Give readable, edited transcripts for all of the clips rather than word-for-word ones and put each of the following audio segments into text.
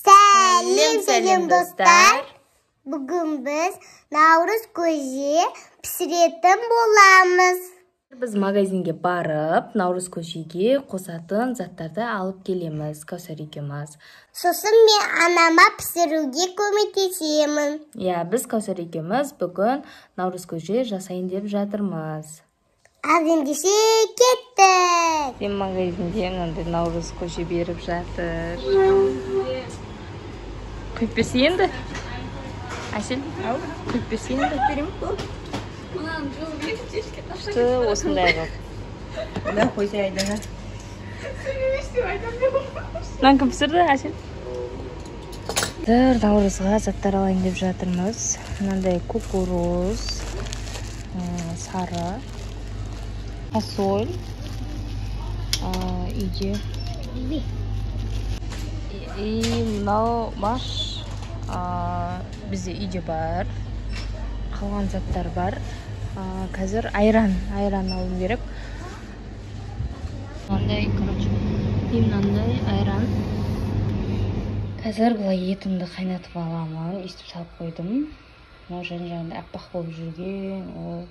Сәлем, сәлем, достар. Бүгін біз наурыз көже пісіретін боламыз. Біз магазинге барып, наурыз көжеге қосатын заттарды алып келеміз, Кәусар екеуміз. Сосын мен анама пісіруге көмектесемін. Иә, біз Кәусар екеуміз бүгін наурыз көже жасайын деп жатырмыз. Ал ендеше кеттік. Сен магазинде мынандай наурыз көже беріп жатыр. Құйып берсе енді. Әсел, құйып берсе енді. Күшті осындай қылып. Да, қойса айдана. Нан кім пісірді, Әсел? Наурызға заттар алайын деп жатырмыз. Мынандай кукуруз, сары, фасоль, үйде. И мынау маш, бізде үйде бар. Қалған заттар бар. Қазір айран алуым керек. Мынандай, короче, мынандай айран. Қазір былай етімді қайнатып аламын. Өйстіп салып қойдым. Мынау жан-жағында аппақ болып жүрген ол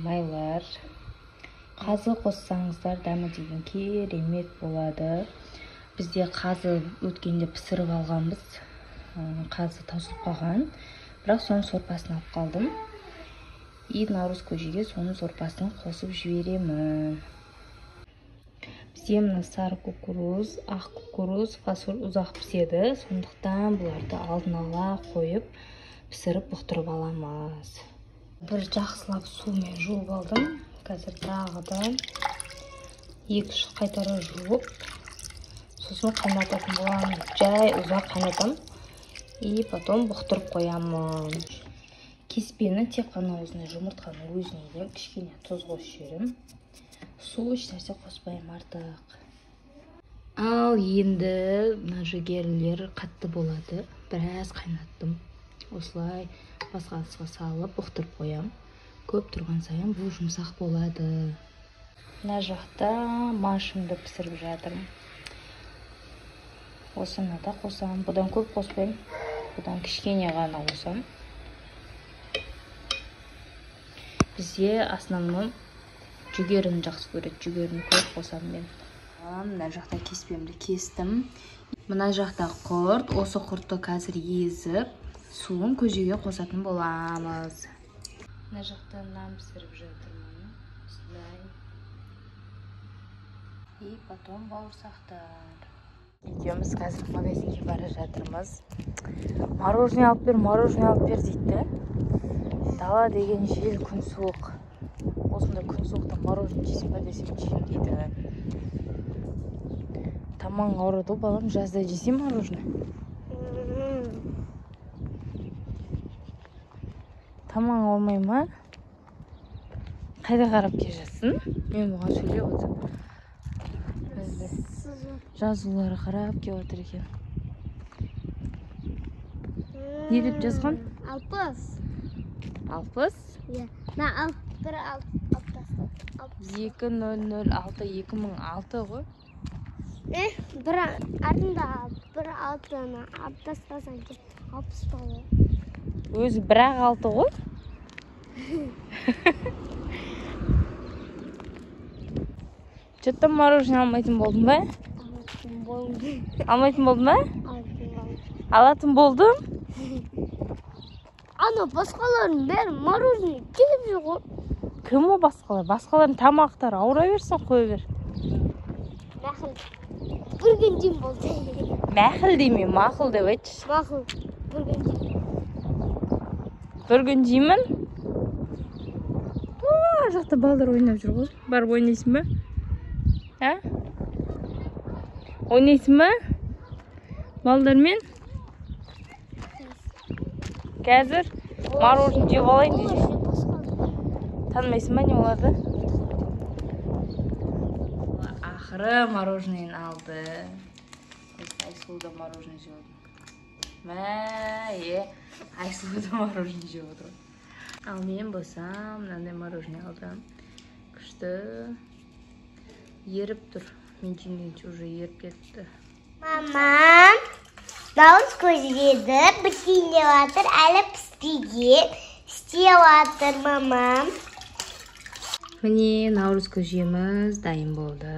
майлар. Қазы қоссаңыздар дәмі деген керемет болады. Бізде қазы өткенде пісіріп алғанбыз. Қазы таусылып қалған. Бірақ соның сорпасын алып қалдым. И наурыз көжеге соның сорпасын қосып жіберемін. Бізде мына сары кукуруз, ақ кукуруз, фасоль ұзақ піседі. Сондықтан бұларды алдын ала қойып, пісіріп бұқтырып аламыз. Бір жақсылап сумен жуып алдым. Қазір тағы да 2-3 қайтара жуып, сосын қайнататын боламын. Жай ұзақ қайнатамын. И потом бұқтырып қоямын. Кеспені тек қана осындай жұмыртқаның өзіне де кішкене тұз қосып жіберемін. Су еш нәрсе қоспаймын артық. Ал енді мына жүгерілер қатты болады. Біраз қайнаттым. Осылай басқа ыдысқа салып бұқтырып қоямын. Көп тұрған сайын бұл жұмсақ болады. Мына жақта машымды пісіріп жатырмын. Осыны да қосамын. Бұдан көп қоспаймын. Бұдан кішкене ғана қосамын. Бізде основном жүгеріні жақсы көреді. Жүгеріні көп қосамын мен. Мына жақта кеспемді кестім. Мына жақта құрт. Осы құртты қазір езіп, суын көжеге қосатын боламыз. Мына жақта нан пісіріп жатырмын. Осындай. И потом бауырсақтар. Екеуміз қазір магазинге бара жатырмыз. Мороженое алып бер, мороженое алып бер дейді. Дала деген жел, күн суық. Осындай күн суықта мороженое жейсің ба десем жеймін дейді. Тамағың ауырады ғой балам, жазда жесең мороженое. Тамағың ауырмай ма? Қайда қарап келе жатсың? Мен бұған сөйлеп отырмын. Жазулары қарап келіп отыр екен. Не деп жазған? 60. 60? Иә. Мына бір алып тастады. 2006 2006 ғой. Бір артында бір алтыны алып тастасаң 60 болады. Өзі бір-ақ алты ғой. Че-то мороженое алмайтын болдың ба? Алмайтын болдың ба? Алатын болдым. Ана басқалардың бәрі мороженое жеп жүр ғой. Кім о басқалар? Басқалардың тамақтары ауыра берсін, қоя бер. Мақұл. Бір күн жеймін болды. Мәқіл демей, мақұл деп айтшы. Мақұл. Бір күн жеймін. Бір күн жеймін? О, жақта балдар ойнап жүр ғой. Барып ойнайсың ба? А? Ойнайсың ба? Балдармен? Қазір мороженое жеп алайын десең. Танымайсың ба не оларды? Ақыры мороженоені алды. Айсұлу да мороженое жеп отыр. Мә, Айсұлу да мороженое жеп отыр. Ал мен болсам мынандай мороженое алдым. Күшті. Еріп тұр. Мен жемегенше уже еріп кетті. Мама. Наурыз көжеді, бітейін деп жатыр, әлі піспеген. Істеп жатыр мамам. Міне, наурыз көжеміз дайын болды.